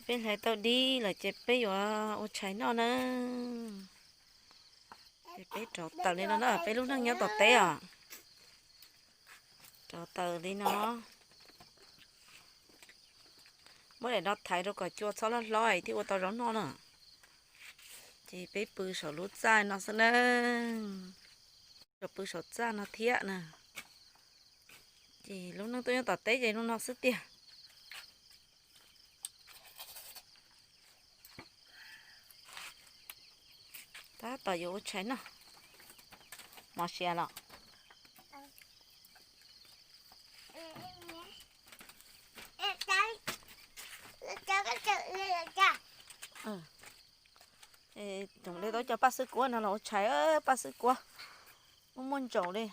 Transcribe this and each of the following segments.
Peb hlais tau dib lawm ces peb yuav ua tshais noj na. Ces peb rauv taws li no na, peb lub neej nyob tom teb os. Rauv taws li no. Muab daim no thaiv rau kom cua txhob hlob hlob thiaj ua tau zaub noj na. Ces peb pw saum lub txaj no xwb na. Pw saum txaj no thiab na. Ces lub neej tuaj nyob tom teb ces zoo no xwb tiag. Tab tom yuav ua tshais noj. Mos sia los? Tus dej tau cov paj xwb kuab no los ua tshais, paj xwb kuab muaj muaj ntsaum li.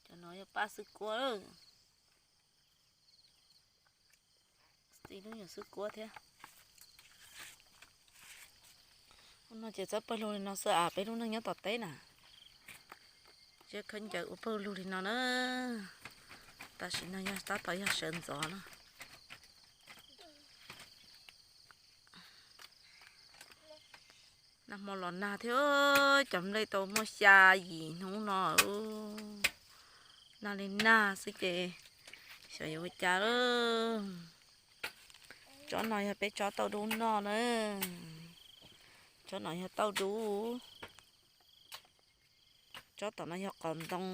Cov no yog paj xwb kuab. Txi lub nyuag xwb kuab thiab. Ub, no ces txawb pawg lug li no xwb as, peb lub neej nyob tom teb na. Tsis khaub ncaws ua pawg lug li no na. Tam sim no yog tab tom yog sawv ntxov na. Nag hmo los nag thiab, cov nplej tau muaj xya yim hnub no. Nag li nag xwb ces xyov yuav ua cas lawm. Tsob no yog peb tsob tauj dub noj na. Tsob no yog tauj dub. Tsob tom no yog qos ntoo.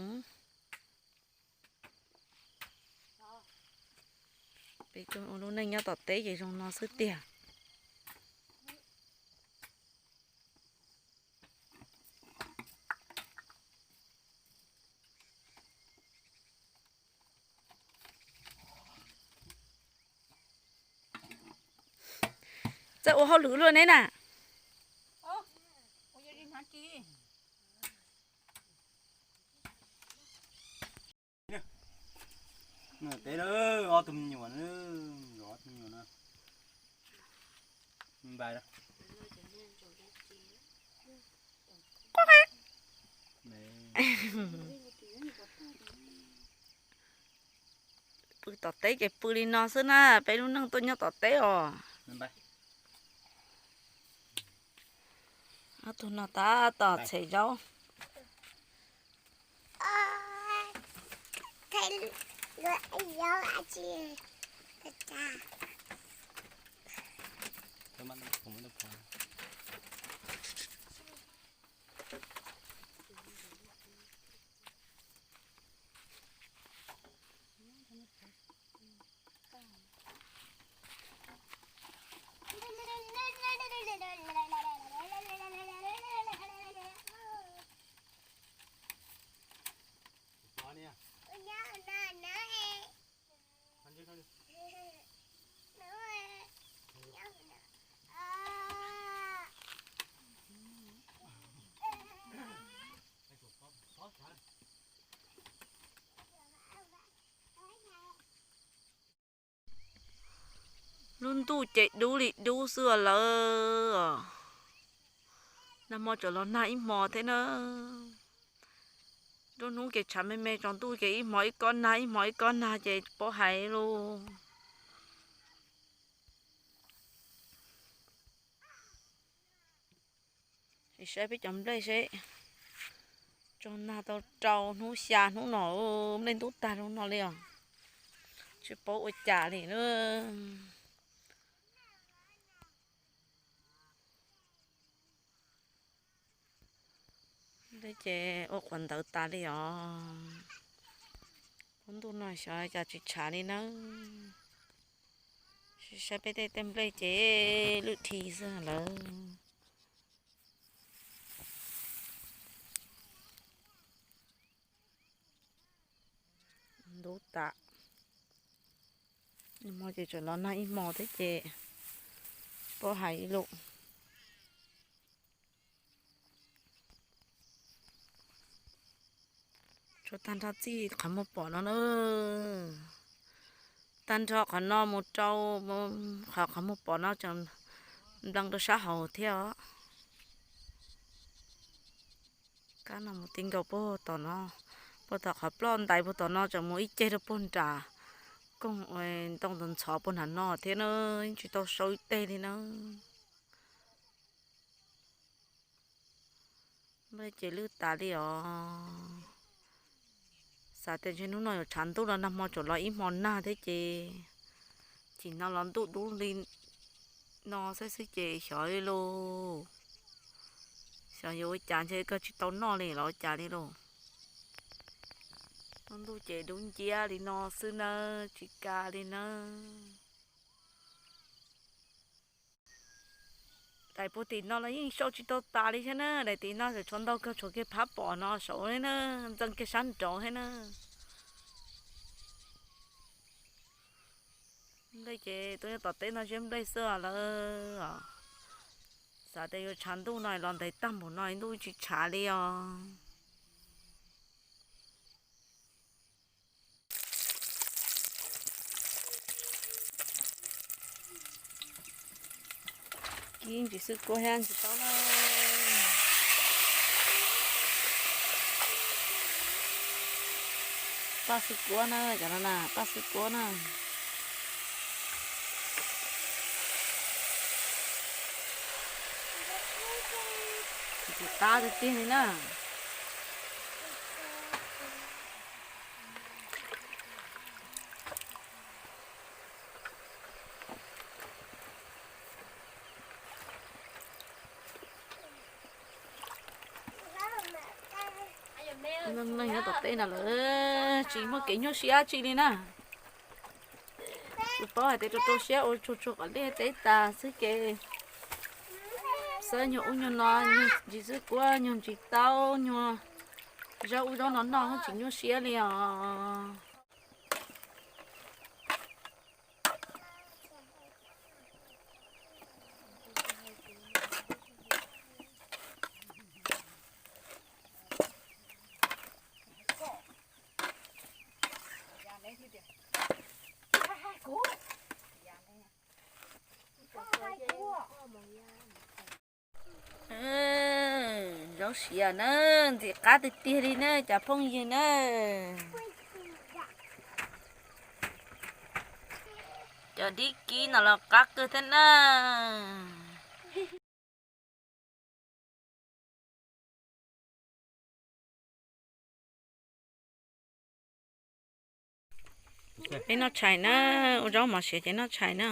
Peb ua lub neej nyob tom teb ces zoo no xwb tiag. Txawj ua hauj lwm luaj ne na. Teb ob tug me nyuam, ob tug me nyuam no. Pw tom teb ces pw li no xwb na, peb lub neej tuaj nyob tom teb os. Ob tug no tab tom txhem zaub. Lub ntuj ces dub li dub xwb lawm os. Nag hmo tseem los nag ib hmo thiab na. Nruab hnub ces tshav me me, tsaus ntuj ces ib hmo ib kob nag, ib hmo ib kob nag ces paub hais lauj. Saib peb cov nplej seb tso nag tau rau hnub xya hnub no, nplej ntub tag zoo no li os. Tsis paub ua cas li na. Nplej ces ua quav ntawv tas li os. Lub ntuj no xyov cas tsis tshav li nawb. Saib peb tej tej nplej ces lwj dhi xwb lawm. Ntub tas. Nag hmo ces tseem los nag ib hmo thiab ces paub hais ib lus. Tsuas tag nrho txij qhov muag pom no na. Tag nrho qhov no mus rau qhov, qhov muag pom no tseem nplees rau sab hauv thiab os. Qab no mus ti nkaus puag tom no, puag tom qhov ploj ntais puag tom no tseem mus ib ceg rau puag nram koog ntoo ntxhov puag nram no thiab na, yeej tsis tau sau ib teg li na. Nplej ces lwj tas li os. Xav tias ntshe hnub no yuav tshav ntuj los nag hmo tseem los ib hmo nag thiab ces, chim no los ntuj dub li no xwb xwb ces xyov li lauj. Xyov yuav ua cas ntshe kawg tsis tau noj li los ua cas li lauj. Lub ntuj ces dub nciab li no xwb nawb, tsis kam li nawb. Daim puag tim no los yeej sau tsis tau tas li thiab na, daim tim no tseem tshuav ntau kawg, tshuav kiag phab pom no saud thiab na, ntxeev kiag sab nraud thiab na. Nplej ces tuaj nyob tom teb no ziab nplej xwb lawm. Xav tias yuav tshav ntuj no los ntev tag npaum no ntuj tsis tshav li os. Kib ntsis xwb kuab thiab ntsis taub na. Paj xwb kuab na, cov no na, paj xwb kuab na. Ntsis qab tiag tiag li na. Neeg nyob tom teb no lawm tsis muaj kev nyuaj siab tsi li na. Tsis paub hais tias rau rau siab ua tsuag tsuag kom liaj teb tas xwb ces xawb nyuag ub nyuag no, nyuag ntsis xwb kuab, nyuag ntsis taub, nyuag zaub ub zaub no noj tsis nyuaj siab li os. Zaub siav na, ntxim qab tiag tiag li na cov phooj ywg na. Cov dib kib no los qab kawg thiab na. Peb noj tshais na, ua zaub mov siav ces noj tshais na.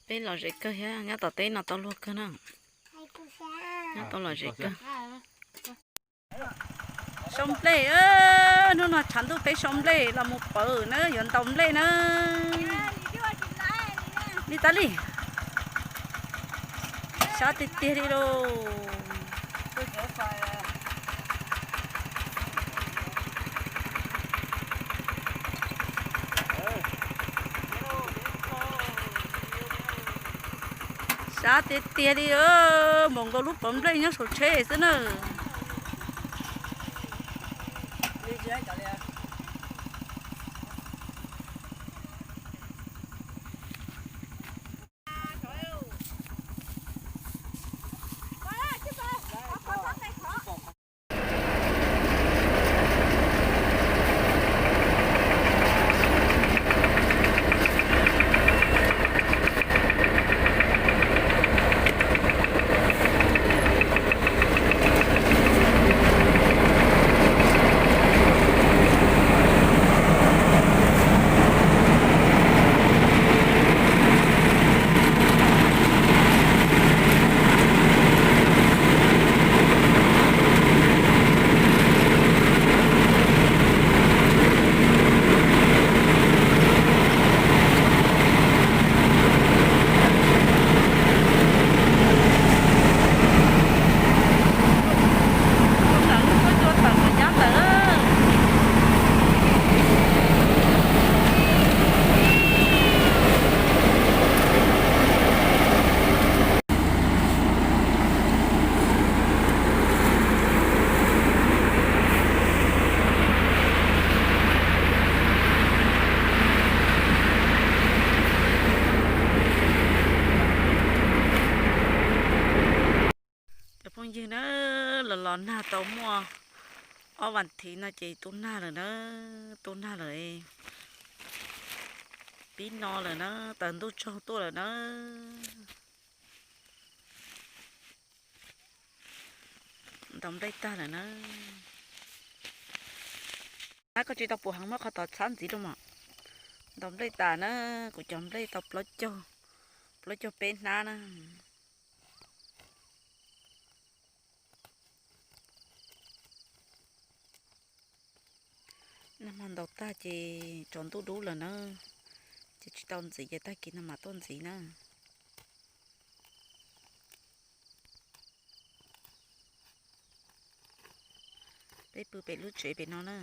Peb lom zem kawg thiab, nyob tom teb no tau luag kawg na. Nyob tau lom zem kawg. Sau nplej, hnub no tshav ntuj peb sau nplej los mus pawv na, yuav ntaus nplej na. Li tas li. Sab tiag tiag li lauj. Sab tiag tiag li, npaum nkaus lub pawv nplej nyob saum tsheb xwb na. Ywg na, los los nag tau muaj ob vas thiv no ces tu nag lawm na, tu nag lawm. Pib no lawm na, taws ntuj tsaug tuaj lawm na. Ntaus nplej tag lawm na. Hnab koj tsis tau puas heev, muab qhov tod txhab ntxiv rau mas. Ntaus nplej tas na, kuv cov nplej tau plaub caug, plaub caug peb hnab na. Nag hmo ntaus tag ces tsaus ntuj dub lawm na, ces tsis tau ntxiv ces tag kis no mam tuaj ntxiv na. Peb pw pem lub tsev pem no na.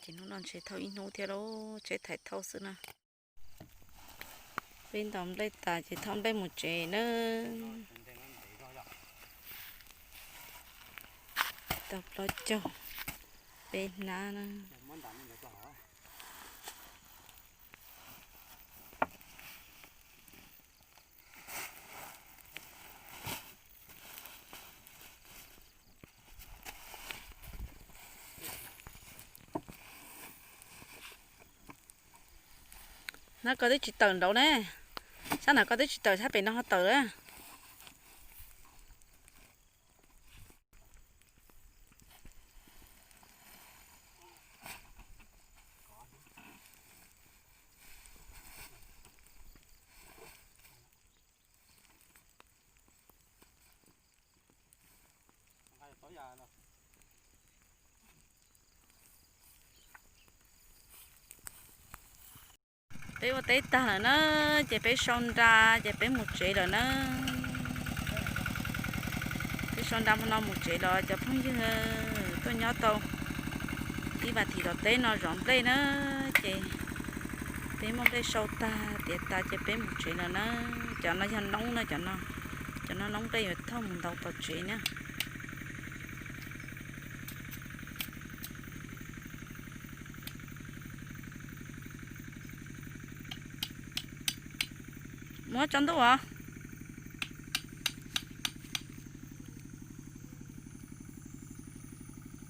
Ces hnub no ntshe thauj ib hnub thiab lauj, tsheb thauj xwb na. Peb ntaus nplej tas ces thauj nplej mus tsev na. Tau plaub caug peb hnab na. Hnab koj twb tsis tawm nraud ne, sab nram koj twb tsis tawm, sab pem no ho tawm na. Peb ua teb tag lawm na, ces peb sau nra ces peb mus tsev lawm na. Peb sau nra hmo no mus tsev los cov phooj ywg tuaj nyob tau ib vas thiv tom teb no zov nplej na, ces peb muab nplej sau tag tiav tas ces peb mus tsev lawm na. Cov no yog noob na, cov no, cov no noob nplej yuav thauj mus ntaus tom tsev na. Muab tsaus ntuj os.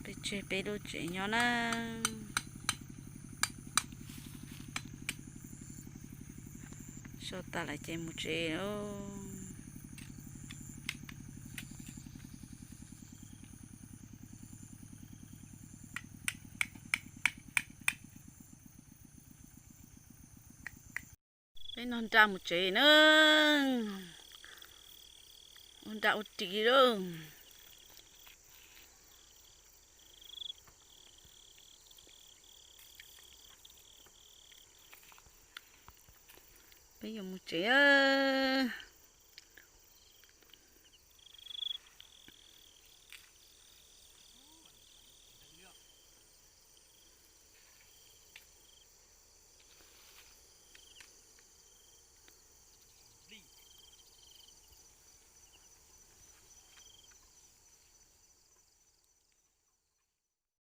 Peb tseg peb lub tsev nyob na. Sau tas lawm ces mus tsev. Peb noj nra mus tsev na. Ua nra ua ris lauj. Peb yuav mus tsev.